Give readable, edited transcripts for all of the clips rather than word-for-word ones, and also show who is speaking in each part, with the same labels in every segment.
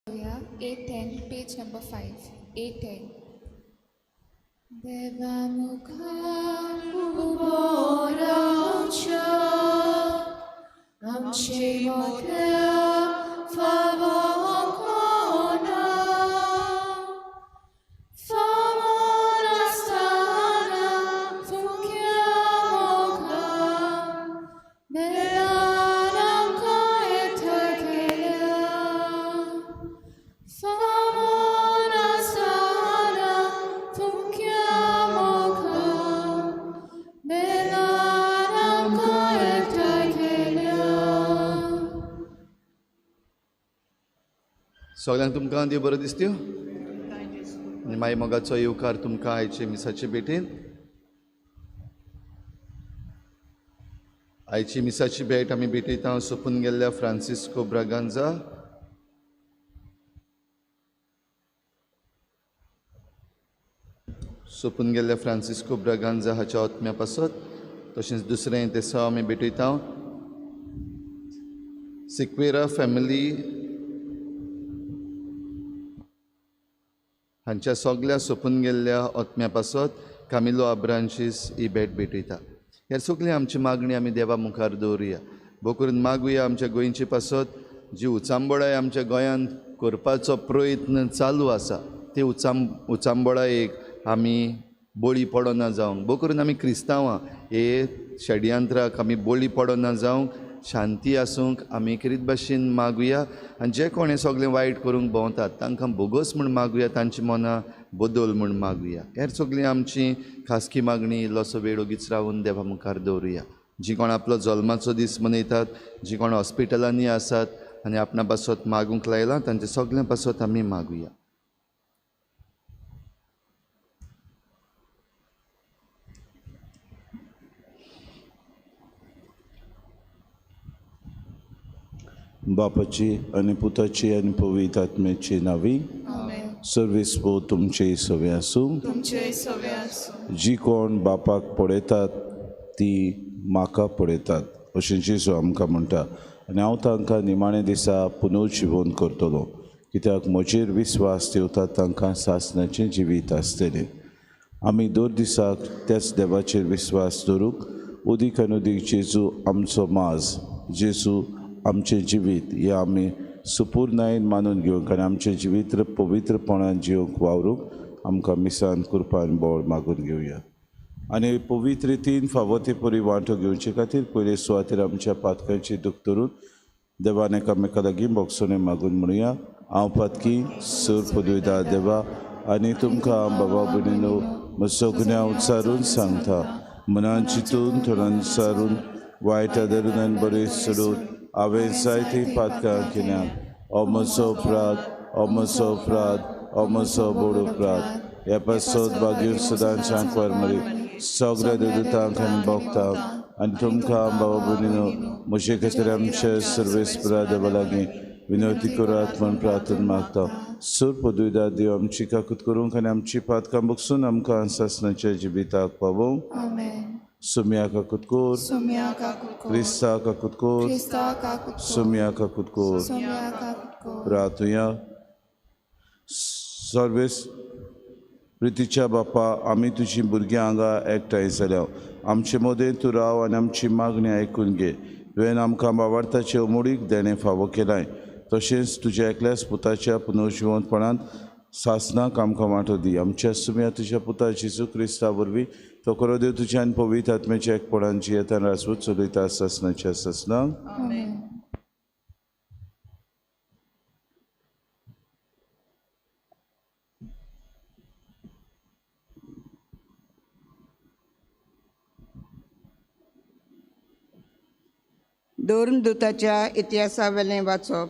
Speaker 1: 810, page number 5, 810. देवा मुखार उबो रावच्या आमचे मोठ्या फावो कोणा फावो नासतना फुंक्या मोगान मेलान आमकां एकठांय केल्या फावो नासतना फुंक्या मोगान मेलान आमकां एकठांय केल्या.
Speaker 2: सगळ्यांक तुमकां देव बरो दिसत्यो आनी माई मोगाचो येवकार तुमकां आयचे मिसाचे भेटेन. आयची मिसाची भेट आमी भेटयता सोंपून गेल्ल्या फ्रांसिस्को ब्रागांजा सोंपून गेल्ल्या फ्रांसिस्को ब्रागांजा हाच्या आत्म्या पासत. तशेंच दुसरें तेसांव आमी भेटयता सिक्वेरा फॅमिली हांच्या सगल्या सोंपून गेल्ल्या आत्म्या पासत कामिलो आब्रांशीस ही भेट भेटयता. ह्या सगळी आमची मागणी आमी देवा मुखार दवरुया. भोव करून मागुया आमच्या गोंयचे पासत जी उचांबळाय आमच्या गोंयांत करपाचो प्रयत्न चालू आसा ते उचांबळायेक आमी बळी पडना जावंक. भोव करून आमी क्रिस्तांवां हे षडयंत्राक आमी बळी पडना जावंक, शांती आसूंक आमी खेरीत भाशेन मागुया. आनी जे कोण हें सगळें वायट करूंक भोंवतात तांकां भोगोस म्हूण मागुया, तांची मनां बदल म्हूण मागुया. हेर सगळीं आमची खासगी मागणी इल्लोसो वेळ ओगीच रावून देवा मुखार दवरुया. जी कोण आपलो जल्माचो दीस मनयतात, जी कोण हॉस्पिटलांनी आसात आनी आपणा पासत मागूंक लायलां तांचे सगळ्यां पासत आमी मागुया.
Speaker 3: बापाची आनी पुताची आनी पवित्र आत्म्याची नावी. सर्वीस भोव तुमचे सवे आसूं. जी कोण बापाक पळयतात ती म्हाका पळयतात अशें जेजू आमकां म्हणटा. आनी हांव तांकां निमाणे दिसा पुनर्जिवन करतलो, कित्याक म्हजेर विस्वास ठेवतात तांकां सासणाचें जिवीत आसतलें. आमी दर दिसाक त्याच देवाचेर विस्वास दवरूंक उदीक आनी उदीक जेजू आमचो माज, जेजू आमचें जिवीत हें आमी सुपूर्णायेन मानून घेवंक आनी आमचें जिवीत पवित्रपणान जिवंक वावरूंक आमकां मिसान कुरपान बळ मागून घेवया. आनी पवित्र रितीन फावो ते परी वांटो घेवचे खातीर पयले सुवातेर आमच्या पातकांची दूख धरून देवान एकामेका लागीं भोगसणें मागून म्हणुया. हांव पातकी सूर पदवीदार देवा आनी तुमकां बाबा भयणीनो म्हजो गुन्यांव उच्चारून सांगता. मनान चिंतून थोड्यान सारून वायट आदरून आनी बरें सोडून हांवें जायतीं पातकां केल्यात. हो म्हजो अपराध, हो म्हजो अपराध, हो म्हजो व्हड अपराध. ह्या पासत बागीर सदांच आंकवार मरी सगळ्या देवदूतांक आनी भोगतांक आनी तुमकां बाबा भयणीनो म्हजे खातीर आमच्या सर्वेस्परा देवा लागीं विनवती करात म्हूण प्रार्थना मागता. सूर पदवीदार देव आमची काकूत करूंक आनी आमची पातकां बगसून आमकां सासणाच्या जिविताक पावोवंक. सुम्या काकूत कोर, क्रिस्ता काकूत कोर, सुम्या काकूत कोर. रातुया. सर्वेस प्रितीच्या बापा, आमी तुजी भुरगीं हांगा एकठांय जाल्या. आमचे मदें तूं राव आनी आमची मागणी आयकून घे. तुवें आमकां बावार्थाचे उमळीक देणें फावो केलाय, तशेंच तुज्या एकल्याच पुताच्या पुनर्जिवंतपणांत सासणाक आमकां वांटो दी. आमच्या सुम्या तुज्या पुता जेजू क्रिस्ता वरवीं तो खरो देव तुज्या आनी पवित्र आत्म्याच्या एकपणान जियेतान राजवट चलयता सासणाच्या सासणाक.
Speaker 4: धर्मदूताच्या इतिहासावेलें वाचप.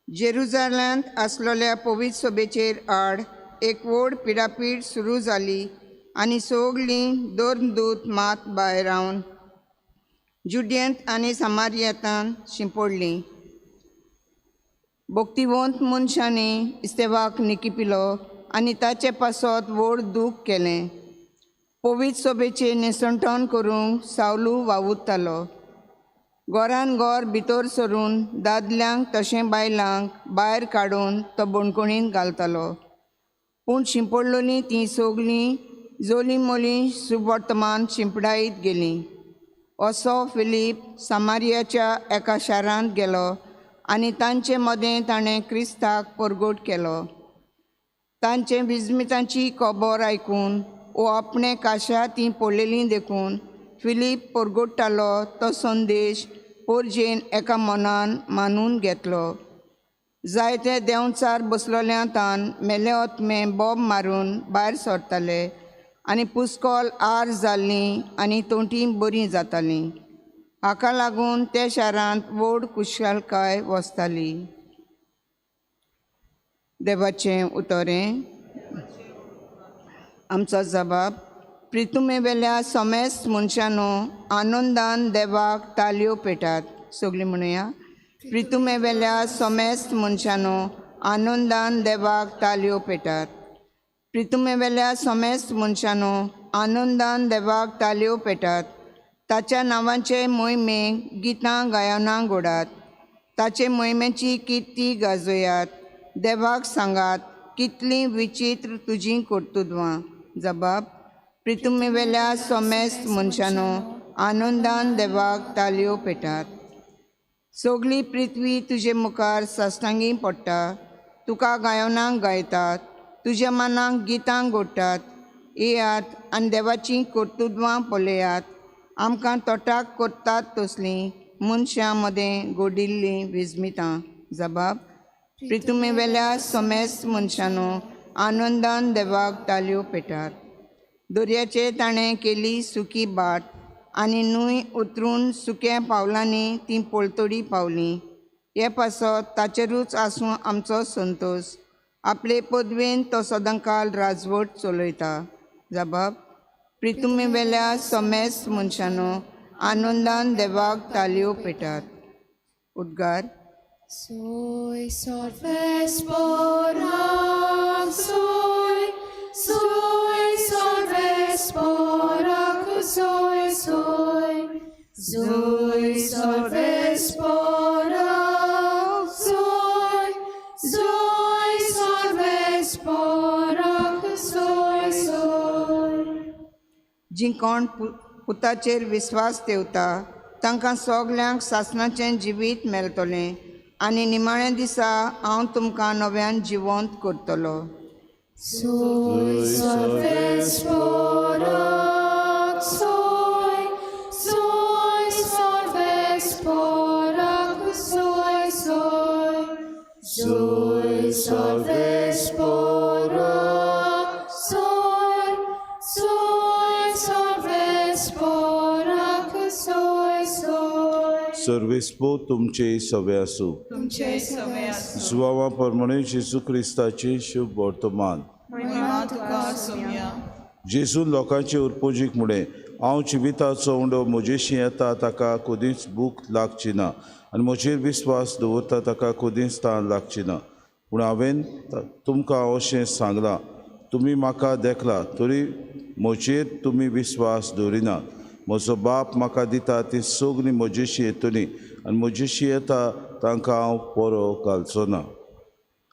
Speaker 4: जेरुजाल्यांत आसलेल्या पवित्र सभेचेर आड एक व्हड पिडापीड सुरू जाली आनी सगळीं धर्मदूत मात भायर रावन जुडियंत आनी सामारियतान शिंपडलीं. भक्तिवंत मनशांनी इस्तेवाक निकिपिलो आनी ताचे पासत व्हड दूख केलें. पवित्र सभेचें निसंटण करूंक सावलू वावुरतालो. घरान घर भितर सरून दादल्यांक तशें बायलांक भायर काडून तो बणकोणीन घालतालो. पूण शिंपडलोलीं तीं सगलीं जोलीं मोलीं सुवर्तमान शिंपडायत गेलीं. असो फिलीप सामारियाच्या एका शारांत गेलो आनी तांचे मदें ताणें क्रिस्ताक परगट केलो. तांचे विजमितांची खबर आयकून वो आपणे काशा तीं पळयलीं देखून फिलीप परगट्टालो तो संदेश पोरजेन एका मनान मानून घेतलो. जायते देंवचार बसलोल्या तान मेले ओतमे बोब मारून भायर सरताले आनी पुस्कोल आर जाल्लीं आनी तोंटी बरीं जातालीं. हाका लागून त्या शारांत व्हड कुशालकाय वसताली. देवाचें उतरें. आमचो जबाब. प्रितुमेवेल्या समेस्त मनशानो आनंदान देवाक तालयो पेटात. सगळीं म्हणुया. प्रितुमेवेल्या समेस्त मनशानो आनंदान देवाक तालयो पेटात. प्रितुमेवेल्या समेस्त मनशानो आनंदान देवाक तालयो पेटात. ताच्या नांवाचे मोहिमेक गितां गायनां घोडात. ताचे मोहिमेची किर्ती गाजयात. देवाक सांगात कितलीं विचित्र तुजीं कर्तुत्वां. जबाब. प्रितुमेवेल्या समेस्त मनशानो आनंदान देवाक तालयो पेटात. सगळी पृथ्वी तुजे मुखार साश्टांगी पडटा. तुका गायनां गायतात. तुज्या मनाक गितां गोडटात. येयात आनी देवाचीं कर्तुत्वां पळयात. आमकां तोटाक करतात तसलीं मनशां मदें गोडिल्लीं विजमितां. जबाब. प्रितुमेवेल्या समेस्त मनशानो आनंदान देवाक तालयो पेटात. दर्याचे ताणें केली सुकी बाट आनी न्हूंय उतरून सुक्या पावलांनी तीं पलतडी पावलीं. हे पासत ताचेरूच आसूं आमचो संतोश. आपले पदवेन तो सदांकाल राजवट चलयता. जबाब. प्रितुमेवेल्या समेस्त मनशानो आनंदान देवाक तालयो पेटात. उद्गार.
Speaker 1: Soy solves borak, soy, soy solves borak, soy, soy, soy solves borak, soy, soy solves borak, soy, soy.
Speaker 4: जी कोण पुताचेर विस्वास ठेवता तांकां सगल्यांक सासणाचें जिवीत मेळटलें आनी निमाण्या दिसा हांव तुमकां नव्यान जिवंत करतलो.
Speaker 1: Soy solves borak, soy, soy solves borak, soy, soy, soy solves borak, soy, soy solves borak, soy, soy.
Speaker 3: सर्वेस्पो तुमचे सवे आसूं.
Speaker 5: तुमचे सवे आसूं.
Speaker 3: जुवावा प्रमाणे जेजू क्रिस्ताचे शुभ वर्तमान.
Speaker 5: महिमा तुका सोम्या.
Speaker 3: जेजून लोकांचे उरपोजीक म्हळें, हांव जिविताचो उंडो म्हजेशी येता ताका कदींच भूक लागची ना आनी म्हजेर विस्वास दवरता ताका कदींच तान लागची ना. पूण हांवें तुमकां अशें सांगलां, तुमी म्हाका देखला तरी म्हजेर तुमी विस्वास दवरिनात. म्हजो बाप म्हाका दिता ती सगळीं म्हजेशी येतली आनी म्हजेशी येता तांकां हांव परो घालचो ना.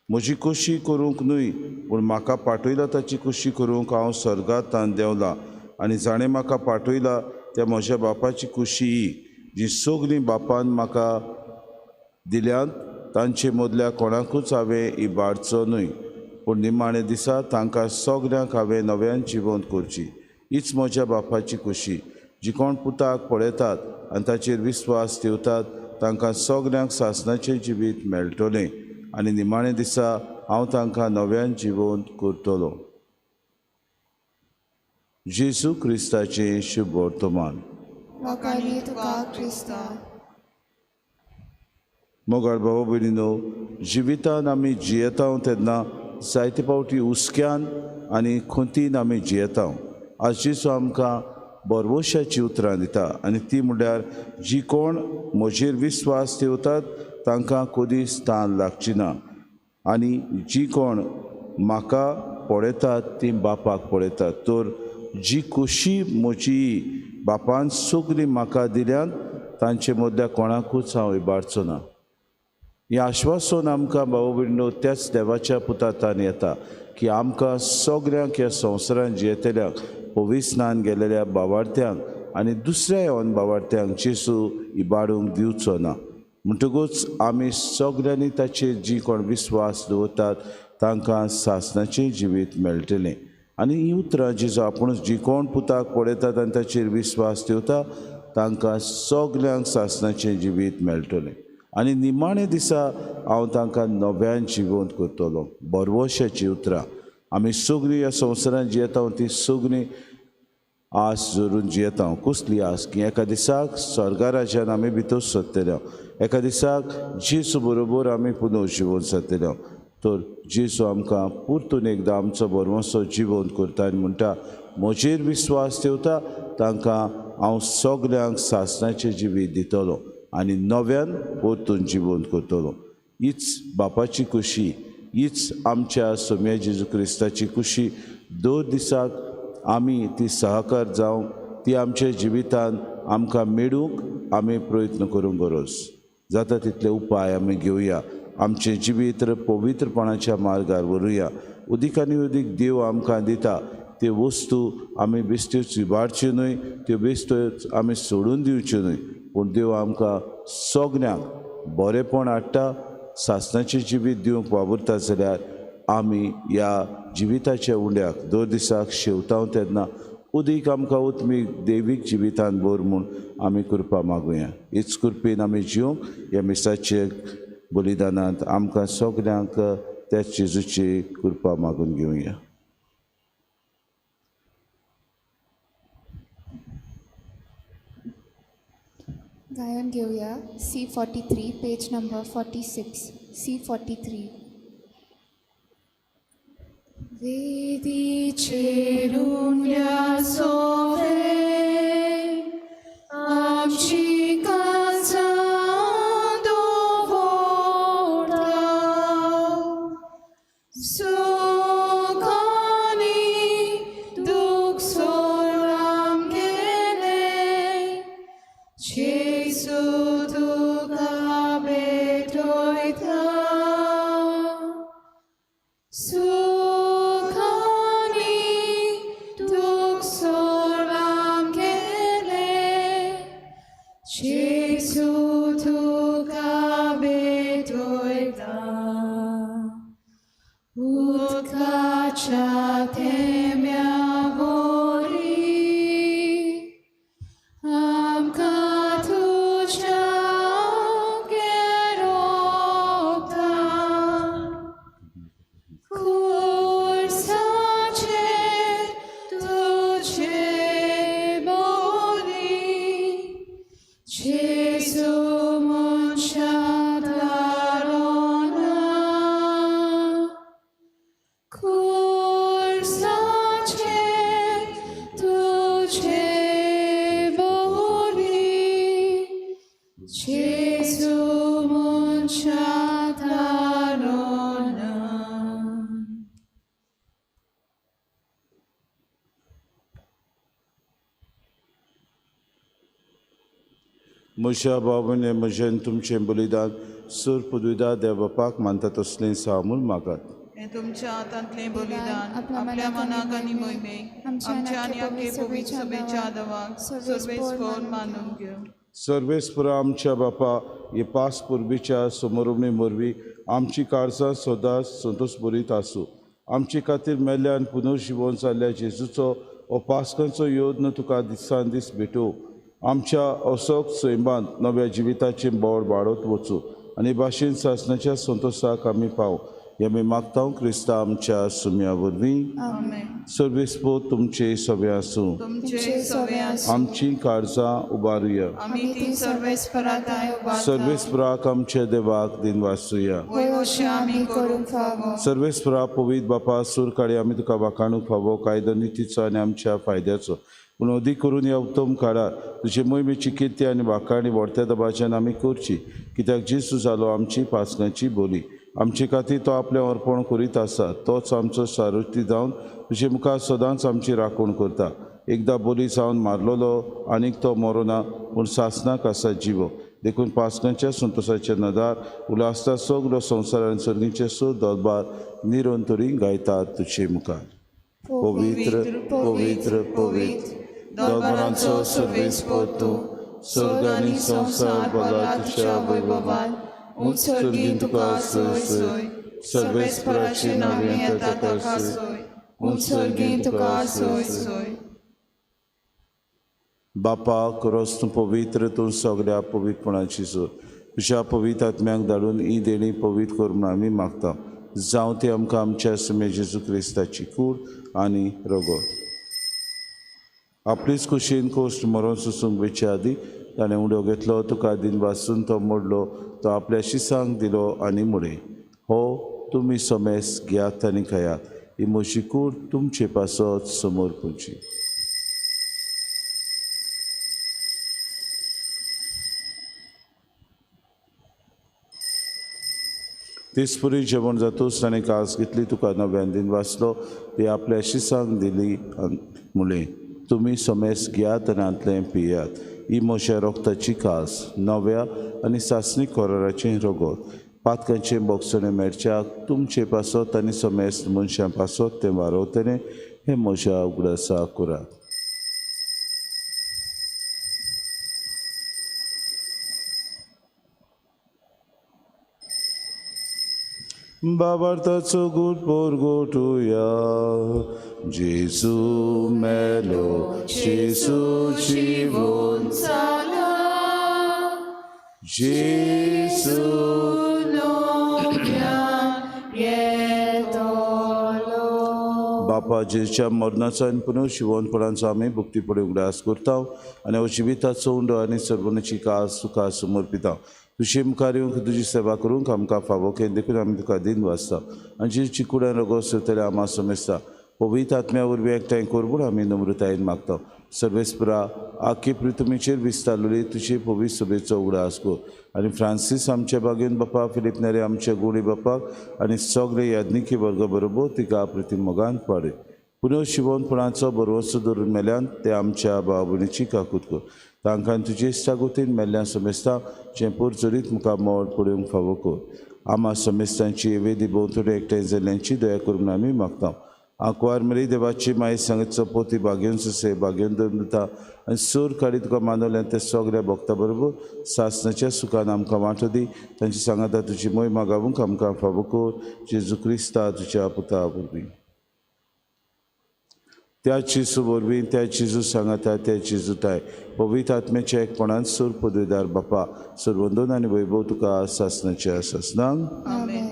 Speaker 3: म्हजी खोशी करूंक न्हय पूण म्हाका पाठयला ताची खोशी करूंक हांव सर्गांत देंवला आनी जाणें म्हाका पाठयला त्या म्हज्या बापाची खोशी ही जी सगळीं बापान म्हाका दिल्यांत तांचे मदल्या कोणाकूच हांवें इबाडचो न्हय पूण निमाणे दिसा तांकां सगल्यांक हांवें नव्यान जिवंत करची. हीच म्हज्या बापाची खोशी. जी कोण पुताक पळयतात आनी ताचेर विस्वास ठेवतात तांकां सगल्यांक सासणाचें जिवीत मेळटलें आनी निमाणे दिसा हांव तांकां नव्यान जिवंत करतलो. जेजू क्रिस्ताचें शुभ वर्तमान.
Speaker 1: लोकांनी तुका क्रिस्ता.
Speaker 3: मोगाळ भाव भयणीनो, जिवितान आमी जियेता तेन्ना जायते फावटी हुस्क्यान आनी खंतीन आमी जियेता. आज जेजू आमकां बरवशाची उतरां दिता आनी ती म्हणल्यार जी कोण म्हजेर विस्वास ठेवतात तांकां कदीच तान लागची ना आनी जी कोण म्हाका पळयतात ती बापाक पळयतात. तर जी खोशी म्हजी बापान सगळी म्हाका दिल्यात तांचे मदल्या कोणाकूच हांव इबाडचो ना. हें आश्वासन आमकां भाव भयणीनो त्याच देवाच्या पुतांतान येता की आमकां सगळ्यांक ह्या संवसारांत जियेतल्यांक, पविस्नान गेलेल्या बावार्थ्यांक आनी दुसऱ्या येवन बावार्थ्यांक जेजू इबाडूंक दिवचो ना. म्हणटकूच आमी सगळ्यांनी ताचेर जी कोण विस्वास दवरतात तांकां सासणाचें जिवीत मेळटलें. आनी हीं उतरां जेजू आपुणूच जी कोण पुताक पळयतात आनी ताचेर विस्वास दवरता तांकां सगळ्यांक सासणाचें जिवीत मेळटलें. आनी निमाणे दिसा हांव तांकां नव्यान जिवंत करतलो. बरवशाचीं उतरां. आमी सगळीं ह्या संवसारांत जियेता ती सगळीं आस धरून जियेता. कसली आस? की एका दिसाक स्वर्गा राज्यान आमी भितर सरतले, एका दिसाक जेजू बरोबर आमी पुनव जिवंत जातले. तर जेजू आमकां परतून एकदां आमचो बरवसो जिवंत करता आनी म्हणटा, म्हजेर विस्वास दवरता तांकां हांव सगळ्यांक सासणाचें जिवीत दितलो आनी नव्यान परतून जिवंत करतलो. हीच बापाची खुशी, हीच आमच्या सोम्या जेजू क्रिस्ताची खुशी. दर दिसाक आमी ती सहकार जावंक, ती आमच्या जिवितान आमकां मेळूंक आमी प्रयत्न करूंक गरज. जाता तितले उपाय आमी घेवया, आमचें जिवीत पवित्रपणाच्या मार्गार व्हरुया. उदीक आनी उदीक देव आमकां दिता त्यो वस्तू आमी बेश्ट्योच इबाडच्यो न्हय, त्यो बेश्ट्योच आमी सोडून दिवच्यो न्हय, पूण देव आमकां सगळ्यांक बरेंपण हाडटा, सासणाचें जिवीत दिवंक वावुरता जाल्यार आमी ह्या जिविताच्या उंड्याक दर दिसाक शेवताव तेन्ना उदीक आमकां उत्मीक देवीक जिवितान भर म्हूण आमी कृपा मागुया. हीच कृपेन आमी जिवंक ह्या मिसाचे बलिदानांत आमकां सगळ्यांक त्याच जेजूची कृपा मागून घेवया.
Speaker 1: गायन घेवया C43, page number 46. C43. वेदीचेर उंड्या सोवे आमची काळजां दवरता, सुख आनी दूख सोड आमगेलें, जेजू तुका भेटयता. सुख आनी दूख सोड आमगेलें, जेजू तुका भेटयता. उदकाच्या थेंब्या वरी आमकां तुज्या रोखता, खुर्साचेर तुजे बोली, जेजू मनशाक तारोना. खुर्साचेर तुजे बोली, जेजू मनशाक तारोना.
Speaker 3: म्हज्या बाबाने म्हजें तुमचें बलिदान सूर पुदविदा देव बापाक मानता तसलें सामूल मागात.
Speaker 5: हें तुमच्या हातांतलें बलिदान आपल्या मनाक आनी मोहिमेक आमच्या आनी आख्खे पवित्र सभेच्या देवाक सर्वेस्पर मानून घेवं.
Speaker 3: सर्वेस्पर आमच्या बापा, हे पास पुर्बीच्या समोरुमणी मोरवी आमची काळजां सदांच संतोष बरीत आसूं. आमचे खातीर मेल्ल्यान पुनर्जिवन जाल्ल्या जेजूचो हो पास्कांचो योद्न तुका दिसान दीस भेटोवं. आमच्या असोक सैमांत नव्या जिविताचें बोड वाडत वचूं आनी भाशेन सासणाच्या संतोशाक आमी पाव. हे आमी मागता क्रिस्ता आमच्या सुम्या वरवीं. सर्वेस्पर तुमचे सगळे आसूं.
Speaker 5: तुमचे सगळे आसूं.
Speaker 3: आमची काळजां उबारुया.
Speaker 5: आमी ती सर्वेस्पराक उबारता.
Speaker 3: सर्वेस्पराक आमच्या देवाक दिनवासुया.
Speaker 5: वय अशें आमी करूंक फावो.
Speaker 3: सर्वेस्परा पवित्र बापा, सूर काळी आमी तुका वाखाणूंक फावो कायदो नितीचो आनी आमच्या फायद्याचो. पूण अदीक करून ह्या उत्तम काळार तुजे मोहिमेची किर्ती आनी वाखाणी व्हडत्या दबाज्यान आमी करची, कित्याक जेजू जालो आमची पासकांची बोली. आमचे खातीर तो आपलें अर्पण करीत आसा, तोच आमचो सारुती जावन तुजे मुखार सदांच आमची राखण करता. एकदां बोली जावन मारलेलो आनीक तो मरोना पूण सासणाक आसा जिवो. देखून पास्कांच्या संतोशाच्या नदार उल्हासता सगलो संवसार आनी सर्गीचे सो दरबार निरंतरी गायतात तुजे मुखार. पवित्र पवित्र पवित्र दरबारांचो सर्वेस्पर तूं, स्वर्ग आनी संवसार भरला तुज्या वैभवान. उत्सर्गीन तुका सोय सोय, सर्वेस्पराचे नांवे येता ताका सोय,
Speaker 1: उत्सर्गीन तुका सोय सोय.
Speaker 3: बापा खरोच तूं पवित्र, तूं सगळ्या पवित्रपणाची सोय. तुज्या पवित्र आत्म्याक धाडून ही देणी पवित्र कर म्हूण आमी मागता. जावं ती आमकां आमच्या सुमे जेजू क्रिस्ताची कूड आनी रगत. आपलीच कुशीन कोश्ट मरोन सोसूंक वेचे आदी ताणें उडो घेतलो, तुका दिन वासून तो मोडलो, तो आपल्या शिसांक दिलो आनी म्हणलें, हो तुमी समेस घेयात आनी खायात, ही म्हजी कूड तुमचे पासत समोर पुची. तेचपरी जेवण जातूच ताणें कास घेतली, तुका नव्यान दिन वाचलो, ती आपल्या शिसांक दिली आनी म्हणलें, तुमी समेस घेयात आनी हांतलें पियात, ही म्हज्या रोगताची कास, नव्या आनी सासणीक कराराचें रगत. पातकांचें बोगसणें मेळच्याक तुमचे पासत आनी समेस्त मनशां पासत तें वारवतलें, हें म्हज्या उगडासा करात. बाबार्थाचो गूट पोरगोटुया. जेजू मेलो, जेजू जिवोन
Speaker 1: जाला,
Speaker 3: जेजू
Speaker 1: नव्यान येतलो.
Speaker 3: बापा जेजूच्या मरणाचो आनी पुनः शिवोनपणाचो आमी भक्तीपणी उगडास करता आनी हो जिविताचो उंडो आनी सर्वनाची कास तुका समर्पिता. तुजे मुखार येवंक तुजी सेवा करूंक आमकां फावो केली देखून आमी तुका दिन वाचता आनी जेजूची कुडान रगत सोदतले आमा समजता. पवित्र आत्म्या वरवीं एकठांय कर म्हूण आमी नम्रतायेन मागता. सर्वेस्परा आखी पृथ्वीचेर विस्तारलेली तुजे पवित्र सभेचो उगडास कर आनी फ्रांसीस आमच्या बागेन बापा, फिलीप नेरे आमच्या गोडी बापाक आनी सगळे याज्ञिकी वर्ग बरोबर तिका प्रतिमोगान पाडय. पुनः शिवोनपणाचो बरवसो धरून मेल्यान ते आमच्या भाव भयणीची काकूत कर. तांकां तुजे इश्टागतीन मेल्ल्या समेस्ता जें पोरजोरीत मुखार मोड पळोवंक फावो कर. आमा समेस्तांची वेदी भोंवतणी एकठांय जाल्ल्यांची दया करूंक आमी मागता. आंकवार मरी देवाची माई सांगतचो पोती बागेवन सुसे बागेवन दवरून दिता आनी सूर काडी तुका मानवल्यान ते सगळ्या भक्ता बरोबर सासणाच्या सुखान आमकां वांटो दी. तांची सांगाता तुजी मोहिमा गावूंक आमकां फावो कर. जेजू क्रिस्ता तुज्या पुता वरवीं. त्या जेजू वरवीं, त्या जेजू सांगाता, त्या जेजू ताय पवित्र आत्म्याच्या एकपणान सूर पदवीदार बापा, सर्वंदन आनी वैभव तुका सासणाच्या सासणांक.
Speaker 1: आमेन.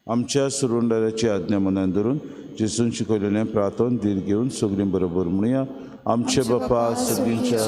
Speaker 3: आमच्या सुरुंडाराची आज्ञा मनान धरून जेजून शिकयलेलें प्रार्थन धीर घेवन सगळीं बरोबर म्हणया. आमचे बापा सगळींच्या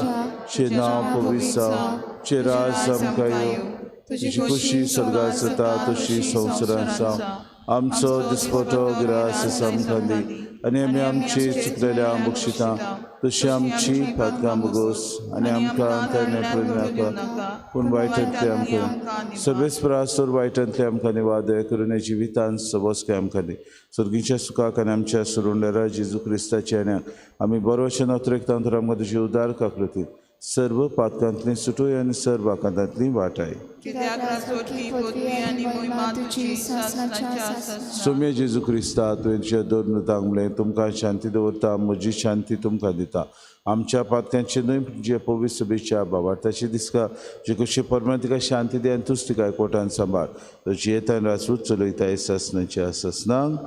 Speaker 3: चे नांव पवित्र जावं, चे राज आमकां येवं, तुजी खुशी स्वर्गार जाता तशी संवसारांत जावं. आमचो दिसपटो ग्रास आमकां दी आनी आमी आमची चुकलेल्या बक्षितां तशी आमची पातकां भोगोस आनी आमकां अंतरणे नाका पूण वायटांतले आमकां सर्वेस्परा सोर वायटांतले आमकां निवार दया करून जिवितान सबस काय आमकां दी. सर्गीच्या सुखाक आनी आमच्या सुरुंडरा जेजू क्रिस्ताच्या आनी आमी बरो अशें नोत्रेकता तर आमकां तुजी उदार काकृती सर्व पातकांतली सुटोय आनी सर्व आकांतांतली वाटाय. सोम्या जेजू क्रिस्ता तुवें तुज्या दोन नुतांक म्हणलें, तुमकां शांती दवरता, म्हजी शांती तुमकां दिता. आमच्या पातकांचे न्हय तुज्या पवित्र सभेच्या बाबार्थाची दिसका जे कशी परमाण तिका शांती दी आनी तूच तिका एकवटान सांबाळ. तो जियेतान राजूच चलयताय सासणाच्या सासणांक.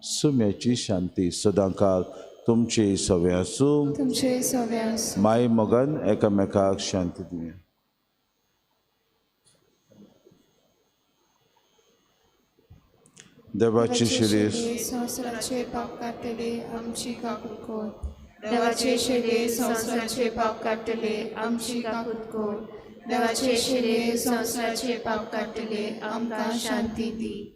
Speaker 3: सोम्याची शांती सदांकाळ तुमचे सवे आसूं.
Speaker 1: तुमचे सवे आसूं.
Speaker 3: माय मोगान एकामेकाक शांती दिवया. देवाचे शिरे
Speaker 1: संवसाराचे पाप काडटले आमची काकूत कर. देवाचे शिरे संवसाराचे पाप काडटले आमची काकूत कर. देवाचे शिरे संवसाराचे पाप काडटले आमकां शांती दी.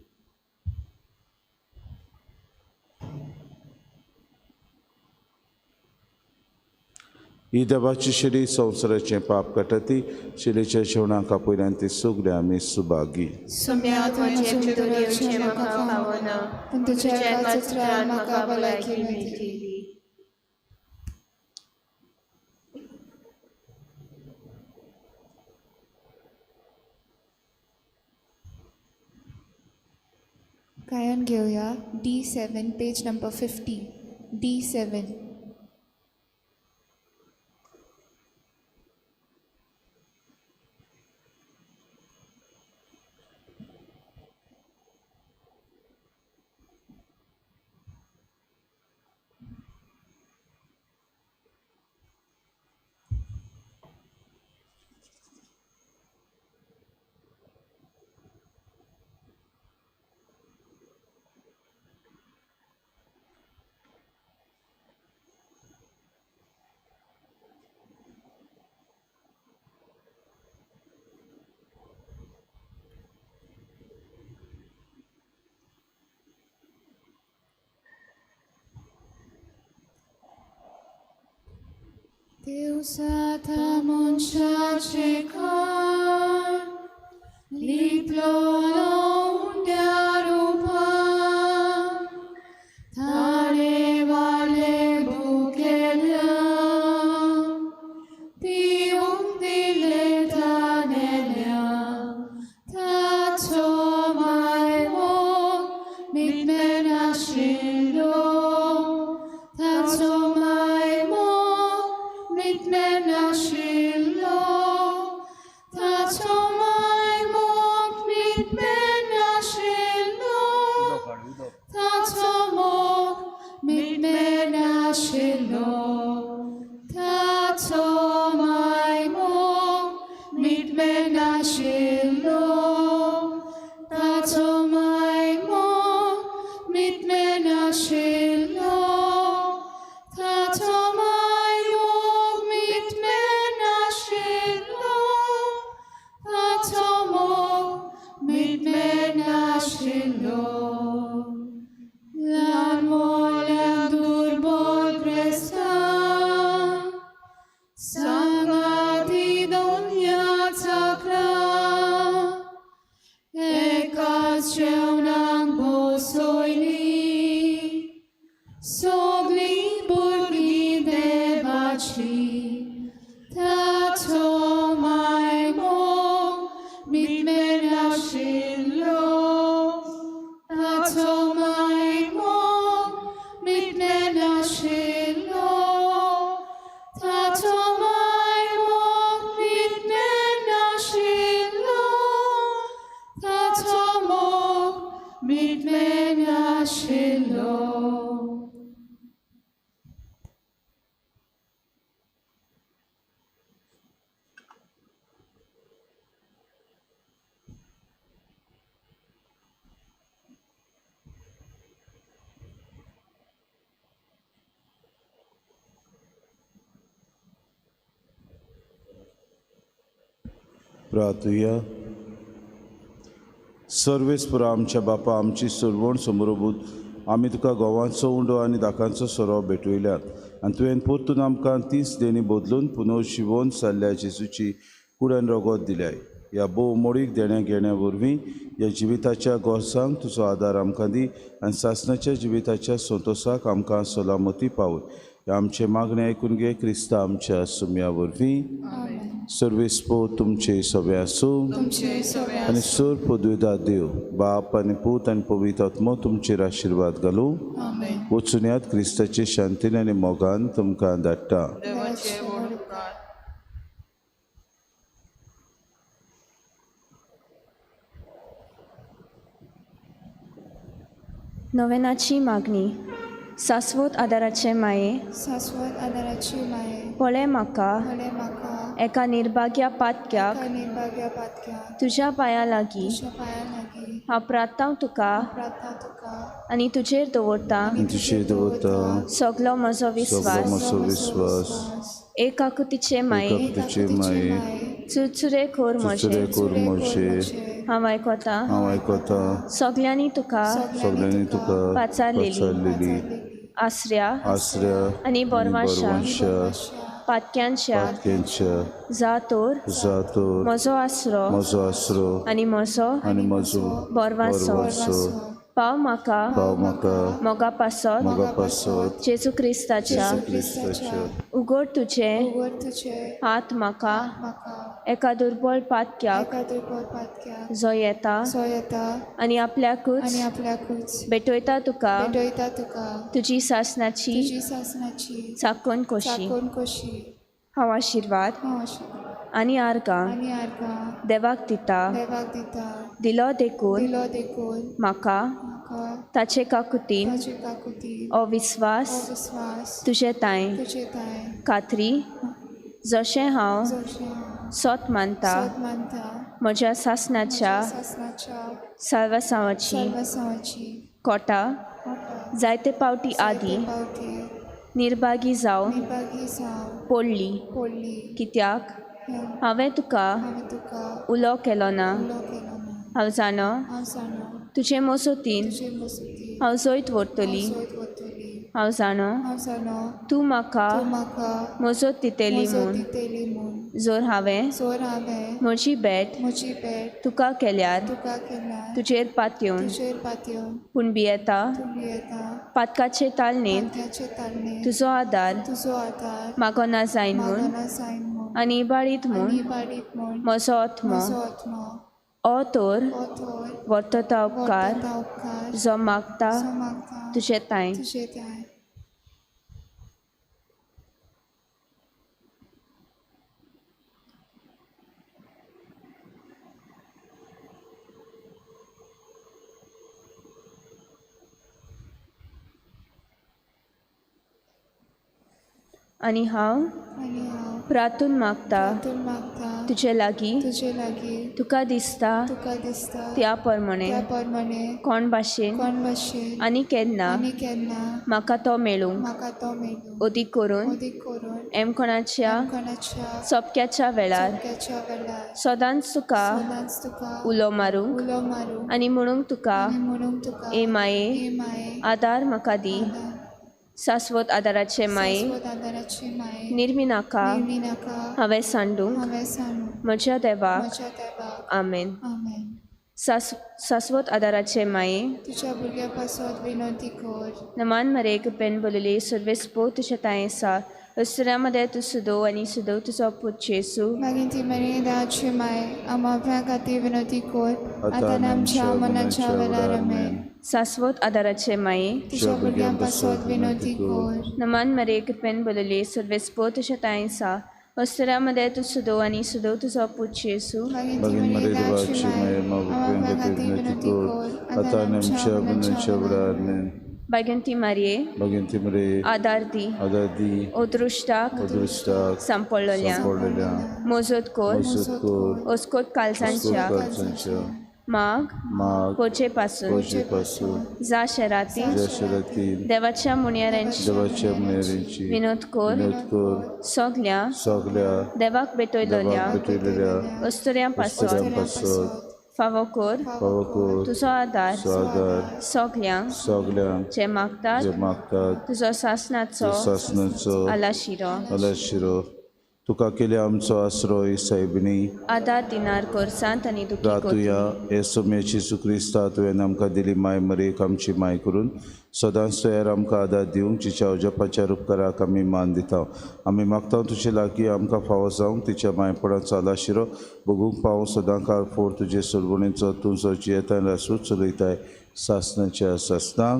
Speaker 3: ही देवाची शिडी संवसाराचें पाप काडटा ती शिलेच्या जेवणाक आपयल्यान ती सगळीं आमी सुभागी.
Speaker 1: सोम्या तुजें भितर येवचें म्हाका फावना, पूण तुज्या एकाच उतरान म्हाका भलायकी मेळटली. गायन घेवया D7 page number 50. D7. Deus मनशाचे खाण लिपलो उंड्या रुपान, ताणें वाले भुकेल्या पिवंक दिलें तानेल्या, ताचो मायमोग मिटमेन आशिल्लो, ताचो मायमोग मिटमेन आशिल्लो, ताचो मायमोग मिटमेन आशिल्लो, ताचो मोग मिटमेन आशिल्लो, ताचो मायमोग मिटमेन आशिल्लो, ताचो मायमोग मिटमेन आशिल्लो, ताचो मायमोग मिटमेन आशिल्लो, ताचो मोग मिटमेन आशिल्लो. ल्हान मोल्यान दुर्बळ क्रिस्तांव सांगाती दोनया चक्रां, एकाच जेवणाक बसयली सगळीं भुरगीं देवाची, ताचो मायमोग मिटमेन आशिल्लो, ताचो मायमोग मिटमेन आशिल्लो, ताचो मायमोग मिटमेन आशिल्लो, ताचो मोग मिटमेन आशिल्लो.
Speaker 3: प्रार्थुया. सर्वेस्पुरा आमच्या बापा, आमची सुरवण समरोबूत आमी तुका गोवांचो उंडो आनी दाकांचो सोरो भेटयल्यात आनी तुवें परतून आमकां तीच देणी बदलून पुनव शिवोन सारल्या जेजूची कुडान रगत दिल्याय. ह्या भोव मोडीक देण्या घेण्या वरवीं ह्या जिविताच्या गोरसांक तुजो आदार आमकां दी आनी सासणाच्या जिविताच्या संतोसाक आमकां सलामती पावय. ह्या आमचें मागणें आयकून घे क्रिस्ता आमच्या सुम्या वरवीं. सर्वेस्पो तुमचे सगळे आसूं आनी सर पदवेदा देव बाप आनी पूत आनी पवित्र आत्मो तुमचेर आशिर्वाद घालूं. वचुन्यात क्रिस्ताचे शांतीन आनी मोगान तुमकां धाडटा.
Speaker 6: नोवेनाची मागणी. सास्वत आदाराचे माये,
Speaker 1: सास्वत आदाराची माये,
Speaker 6: पळय म्हाका
Speaker 1: पळय म्हाका
Speaker 6: एका निर्भाग्या पातक्याक,
Speaker 1: निर्भाग्या पातक्याक,
Speaker 6: तुज्या पांया लागीं
Speaker 1: तुज्या पांया लागीं
Speaker 6: हांव प्रार्थना तुका
Speaker 1: प्रार्थना तुका
Speaker 6: आनी तुजेर दवरता
Speaker 3: तुजेर दवरता
Speaker 6: सगलो म्हजो
Speaker 3: सगलो म्हजो विस्वास.
Speaker 6: एक आकृतीचे माये,
Speaker 3: एकाकृतीचे माये,
Speaker 6: चुरचुरे खोर
Speaker 3: चुरचुरे
Speaker 6: म्हजे,
Speaker 3: कोर म्हजे,
Speaker 6: हांव आयकता
Speaker 3: हांव आयकता
Speaker 6: सगल्यांनी तुका
Speaker 3: सगल्यांनी तुका
Speaker 6: पाचारलेली
Speaker 3: पाचारलेली
Speaker 6: आसऱ्या
Speaker 3: आसऱ्या
Speaker 6: आनी बरवाशा
Speaker 3: बरवांशा
Speaker 6: पातक्यांच्या जातोर म्हजो आसरो आनी म्हजो बरवासो पाव म्हाका मोगा पासत जेजू क्रिस्ताच्या उगड तुजे हात म्हाका एका दुर्बळ पातक्याक जो येता आनी आपल्याकूच भेटयता तुका तुजी सासनाची चाकोन कोशी. हांव आशिर्वाद आनी आर्गां देवाक दिता दिलो देखून म्हाका ताचे काकुतीन हो विस्वास तुजे तांय खात्री जशें हांव सोत मानता म्हज्या सासनाच्या साल्वासांवाची कोटा जायते पावटी आदी निर्भागी जावन पडली कित्याक हांवें तुका उलो केलो ना. हांव जाणो तुजे मजतीन हांव जैत व्हरतली. हांव जाणो तूं म्हाका मजत दितली म्हूण जर हांवें म्हजी भेट तुका केल्यार तुजेर पातयेवन पूण भियेता पातकाचे तालनेंत तुजो आदार मागना जायन म्हूण आनी इबाडीत म्हूण म्हजो आत्मो ओ तर वर्तता उपकार जो मागता तुजे तांय. आनी हांव प्रातून मागता तुजे लागीं तुका दिसता त्या प्रमाणे कोण भाशेन आनी केन्ना म्हाका तो मेळूंक अदीक करून एमकोणाच्या सोपक्याच्या वेळार सदांच तुका उलो मारूंक आनी म्हणूंक तुका ए माये आदार म्हाका दी. शाश्वत आदाराचे माये निर्मिनाका हांवें सांडूंक म्हज्या देवाक. आमेन. शाश्वत आदाराचे माये
Speaker 1: तुज्या भुरग्या पासत विनंती कर.
Speaker 6: नमान मरेक पेन बोलले सर्वेस्पो तुज्या तांय आसा अस्तुऱ्यां मदें तूं सुदोव आनी सुदोव तुजो पूत जेजू.
Speaker 1: मागीर ती मरे देवाची माय आमच्या खातीर विनंती कर आतां आमच्या मनाच्या वेळार. आमेन.
Speaker 6: शाश्वत आदाराचे माये
Speaker 1: तुज्या भुरग्यां पासत विनंती कर.
Speaker 6: नमान मरे कृपेन बोलले सर्वेस्पो तुज्या तांय आसा अस्तुऱ्यां मदें तूं सुदोव आनी सुदोव तुजो पूत जेजू.
Speaker 1: मागीर ती मरे देवाची माय आमच्या खातीर विनंती कर आतां आमच्या मनाच्या वेळार. आमेन.
Speaker 6: भाग्यंती मारये आदार दी अदृश्टाक सांपडलेल्या मजत कर अस्कोत कालसांच्या माग कोचे पासून जा शहराती देवाच्या मुणयारांची विनोद कर सगल्या देवाक भेटयलेल्या अस्तुऱ्यां पासून फावो कर तुजो आदार सगल्यांक जे मागतात तुजो सासनाचो आलाशिरो.
Speaker 3: तुका केले आमचो आसरो सायबिणी
Speaker 6: आदार दिनार कोर्सांत आनी दुखी
Speaker 3: रातुया हे सोम्याची जेजू क्रिस्ता तुवें आमकां दिली माय मरेक आमची माय करून सदांच तयार आमकां आदार दिवंक तिच्या अजपाच्या उपकाराक आमी मान दिता. आमी मागता तुजे लागीं आमकां फावो जावंक तिच्या मायपणाचो आलाशिरो भोगूंक पावो सदां काळ फोड तुजे सोलवणेचो तूं जो जियेता रासूच चलयताय सासनाच्या सासनाक.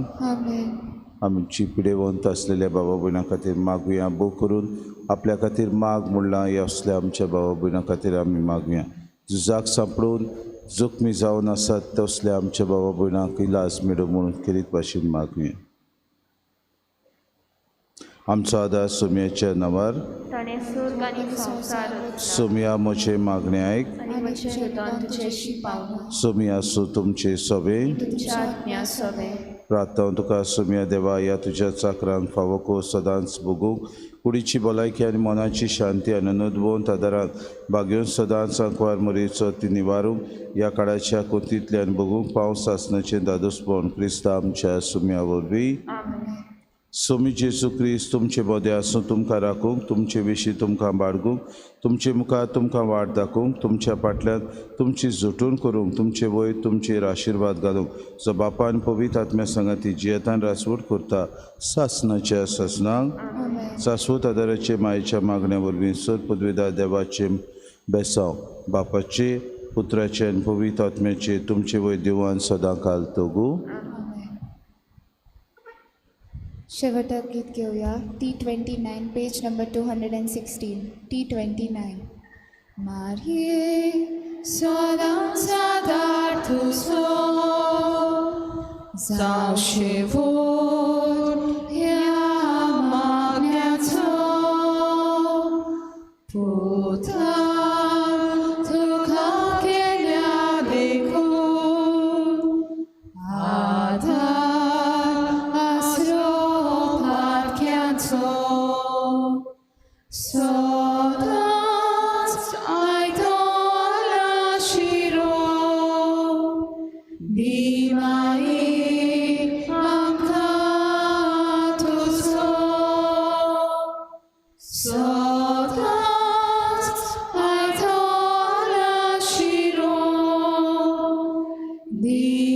Speaker 3: आमची पिडेवंत आसलेल्या बाबा भयणां खातीर मागुया. भोग करून आपल्या खातीर माग म्हणलां हे असल्या आमच्या बाबा भयणां खातीर आमी मागुया. झुजाक सांपडून जखमी जावन आसात तसल्या आमच्या बाबा भयणांक इलाज मेळूं म्हणून खेरीत भाशेन मागुया. आमचो आदार सोम्याच्या नांवार. सोम्या म्हजें मागणें आयक. सोम्या आसूं तुमचे सोबे. प्रार्थना तुका सोम्या देवा ह्या तुज्या चाकरांक फावो कर सदांच भोगूंक कुडीची भलायकी आनी मनाची शांती आनी नदवंत आदारान भाग्योन सदांच आंकवार मरेचो ती निवारूंक ह्या काळाच्या कोंतींतल्यान भोगूंक पावस सासणाचें दादोसपण क्रिस्ता आमच्या सोम्या वरवीं. सोमी जेजू क्रिस्त तुमचे बोदें आसूं, तुमकां राखूंक, तुमचे विशीं तुमकां बाळगूंक, तुमचे मुखार तुमकां वाट दाखोवंक, तुमच्या फाटल्यान तुमची झुटून करूंक, तुमचे वयर तुमचेर आशिर्वाद घालूंक, जो बापान पवित्र आत्म्या सांगाती जियेतान रासवट करता सासनाच्या सासनाक. सासवत आदाराचे मायेच्या मागण्या वरवीं सर पदवेदार देवाचे बेसांव बापाचे पुत्राचे आनी पवित्र आत्म्याचे तुमचे वयर देवान सदां काल तगू.
Speaker 1: शेवटाक गीत घेवया T29 page number 216 T29. मारये सदां सादार तुजो जावं शेवट ह्या मागण्याचो पुतान तुका केल्या देखून आधार आसरो पारख्याचो सदांच आयतोला शिरो दी मागीर आमकां तुजो सदांच आयतोला शिरो दी.